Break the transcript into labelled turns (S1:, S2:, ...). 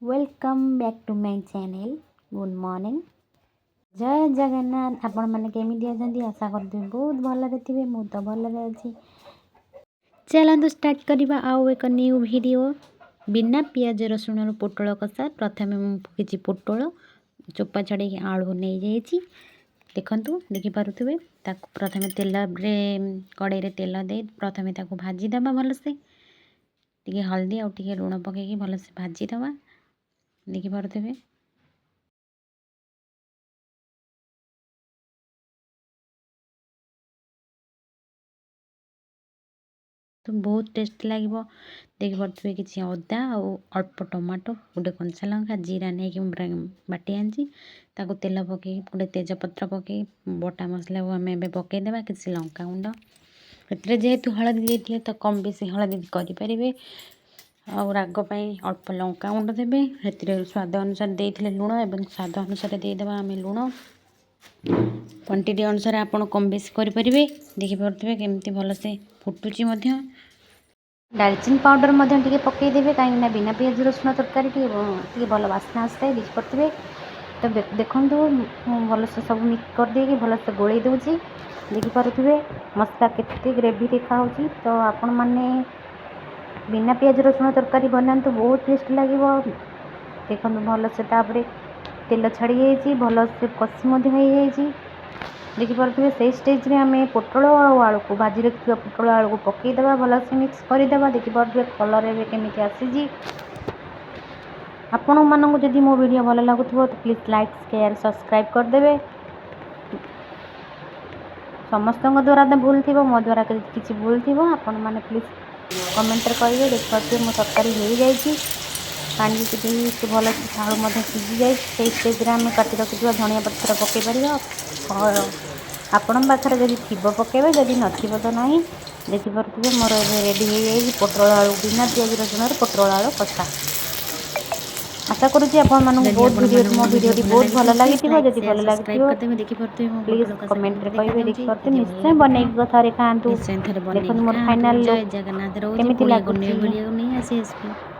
S1: Welcome back to my channel. Good morning, ଜୟ ଜଗନ୍ନାଥ। ଆପଣମାନେ କେମିତି ଅଛନ୍ତି? ଆଶା କରୁଥିବେ ବହୁତ ଭଲରେ ଥିବେ। ମୁଁ ତ ଭଲରେ ଅଛି। ଚାଲନ୍ତୁ ଷ୍ଟାର୍ଟ କରିବା ଆଉ ଏକ ନ୍ୟୁ ଭିଡ଼ିଓ। ବିନା ପିଆଜ ରସୁଣର ପୋଟଳ କଷା। ପ୍ରଥମେ ମୁଁ କିଛି ପୋଟଳ ଚୋପା ଛଡ଼େଇକି ଆଳୁ ନେଇଯାଇଛି। ଦେଖନ୍ତୁ, ଦେଖିପାରୁଥିବେ। ତାକୁ ପ୍ରଥମେ ତେଲରେ, କଡ଼େଇରେ ତେଲ ଦେଇ ପ୍ରଥମେ ତାକୁ ଭାଜିଦେବା ଭଲସେ। ଟିକେ ହଳଦୀ ଆଉ ଟିକେ ଲୁଣ ପକାଇକି ଭଲସେ ଭାଜିଦେବା। ଦେଖିପାରୁଥିବେ। ତ ବହୁତ ଟେଷ୍ଟ ଲାଗିବ। ଦେଖିପାରୁଥିବେ, କିଛି ଅଦା ଆଉ ଅଳ୍ପ ଟମାଟୋ, ଗୋଟେ କଞ୍ଚା ଲଙ୍କା, ଜିରା ନେଇକି ମୁଁ ବାଟି ଆଣିଛି। ତାକୁ ତେଲ ପକାଇକି, ଗୋଟେ ତେଜପତ୍ର ପକାଇ ବଟା ମସଲାକୁ ଆମେ ଏବେ ପକାଇଦେବା। କିଛି ଲଙ୍କା ଗୁଣ୍ଡ ଏଥିରେ, ଯେହେତୁ ହଳଦୀ ଦେଇଥିଲେ ତ କମ୍ ବେଶୀ ହଳଦୀ କରିପାରିବେ। ଆଉ ରାଗ ପାଇଁ ଅଳ୍ପ ଲଙ୍କା ଗୁଣ୍ଡ ଦେବେ। ସେଥିରେ ସ୍ୱାଦ ଅନୁସାରେ ଦେଇଥିଲେ ଲୁଣ ଏବଂ ସ୍ୱାଦ ଅନୁସାରେ ଦେଇଦେବା ଆମେ ଲୁଣ। କ୍ୱାଣ୍ଟିଟି ଅନୁସାରେ ଆପଣ କମ୍ ବେଶୀ କରିପାରିବେ। ଦେଖିପାରୁଥିବେ କେମିତି ଭଲସେ ଫୁଟୁଛି ମଧ୍ୟ। ଡାଲଚିନି ପାଉଡ଼ର ମଧ୍ୟ ଟିକେ ପକାଇଦେବେ, କାହିଁକିନା ବିନା ପିଆଜ ରସୁଣ ତରକାରୀ ଟିକେ ଟିକେ ଭଲ ବାସ୍ନା ଆସିଥାଏ। ଦେଖିପାରୁଥିବେ ତ। ଦେଖନ୍ତୁ, ମୁଁ ଭଲସେ ସବୁ ମିକ୍ସ କରିଦେଇକି ଭଲସେ ଗୋଳେଇ ଦେଉଛି। ଦେଖିପାରୁଥିବେ, ମସଲା କେତେ ଗ୍ରେଭି ଦେଖାହେଉଛି। ତ ଆପଣମାନେ ବିନା ପିଆଜ ରସୁଣ ତରକାରୀ ବନାନ୍ତୁ, ବହୁତ ଟେଷ୍ଟ ଲାଗିବ। ଦେଖନ୍ତୁ, ଭଲସେ ତାପରେ ତେଲ ଛାଡ଼ି ଯାଇଛି, ଭଲସେ କଷି ମଧ୍ୟ ହେଇଯାଇଛି। ଦେଖିପାରୁଥିବେ। ସେଇ ଷ୍ଟେଜ୍ରେ ଆମେ ପୋଟଳ ଆଉ ଆଳୁକୁ, ଭାଜି ରଖିଥିବା ପୋଟଳ ଆଳୁକୁ ପକାଇଦେବା, ଭଲସେ ମିକ୍ସ କରିଦେବା। ଦେଖିପାରୁଥିବେ କଲର୍ ଏବେ କେମିତି ଆସିଛି। ଆପଣମାନଙ୍କୁ ଯଦି ମୋ ଭିଡ଼ିଓ ଭଲ ଲାଗୁଥିବ ତ ପ୍ଲିଜ୍ ଲାଇକ୍, ସେୟାର, ସବସ୍କ୍ରାଇବ୍ କରିଦେବେ। ସମସ୍ତଙ୍କ ଦ୍ୱାରା ତ ଭୁଲ ଥିବ, ମୋ ଦ୍ୱାରା କିଛି ଭୁଲ ଥିବ, ଆପଣମାନେ ପ୍ଲିଜ୍ କମେଣ୍ଟରେ କହିବେ। ଦେଖିପାରୁଥିବେ, ମୋ ତରକାରୀ ହେଇଯାଇଛି। ପାଣି ଟିକେ ସେ ଭଲସେ ଆଳୁ ମଧ୍ୟ ସିଝି ଯାଇଛି। ସେଇ ଷ୍ଟେଜ୍ରେ ଆମେ କାଟି ରଖିଥିବା ଧନିଆ ପତ୍ର ପକାଇ ପାରିବା। ଆପଣଙ୍କ ପାଖରେ ଯଦି ଥିବ ପକାଇବେ, ଯଦି ନଥିବ ତ ନାହିଁ। ଦେଖିପାରୁଥିବେ, ମୋର ଏବେ ରେଡ଼ି ହେଇଯାଇଛି ପୋଟଳ ଆଳୁ, ବିନା ପିଆଜ ରସୁଣରେ ପୋଟଳ ଆଳୁ କଷା। ଆଶା କରୁଛି ଆପଣମାନଙ୍କୁ
S2: ଯଦି
S1: ବହୁତ ଭିଡ଼ିଓ
S2: ଆପଣମାନଙ୍କୁ
S1: ମୋ
S2: ମୋ ଭିଡ଼ିଓ
S1: ଭିଡ଼ିଓଟି
S2: ଭଲ
S1: ବହୁତ ଭଲ
S2: ଲାଗିଥିବ ପ୍ଲିଜ୍
S1: ଲାଗିଥିବ।
S2: ଲାଇକ୍,
S1: ଯଦି
S2: ସେୟାର,
S1: ଭଲ
S2: ସବସ୍କ୍ରାଇବ୍
S1: ଲାଗିଥିବ
S2: କରିଦେବେ। ଦେଖିପାରୁଥିବେ ମୋ
S1: ପ୍ଲିଜ୍
S2: ପୋଟଳ କଷା
S1: କମେଣ୍ଟରେ
S2: କେମିତି
S1: କହିବେ।
S2: ଦେଖାଯାଉଛି।
S1: ଦେଖିପାରୁଥିବେ,
S2: ଯଦି ଭଲ
S1: ନିଶ୍ଚୟ
S2: ଲାଗୁଥିବ
S1: ବନେଇକି ଥରେ ଖାଆନ୍ତୁ।
S2: ନିଶ୍ଚୟ ଥରେ
S1: ଦେଖନ୍ତୁ
S2: ବନେଇକି
S1: ମୋର
S2: ଖାଆନ୍ତୁ।
S1: ଫାଇନାଲ୍
S2: ଜୟ
S1: ଲୁକ୍
S2: ଜଗନ୍ନାଥ। ରହୁଛି,
S1: କେମିତି
S2: ପୁଣି ଏକ
S1: ଲାଗୁଛି।
S2: ନ୍ୟୁ ଭିଡ଼ିଓ ନେଇ ଆସି ଆସିବି।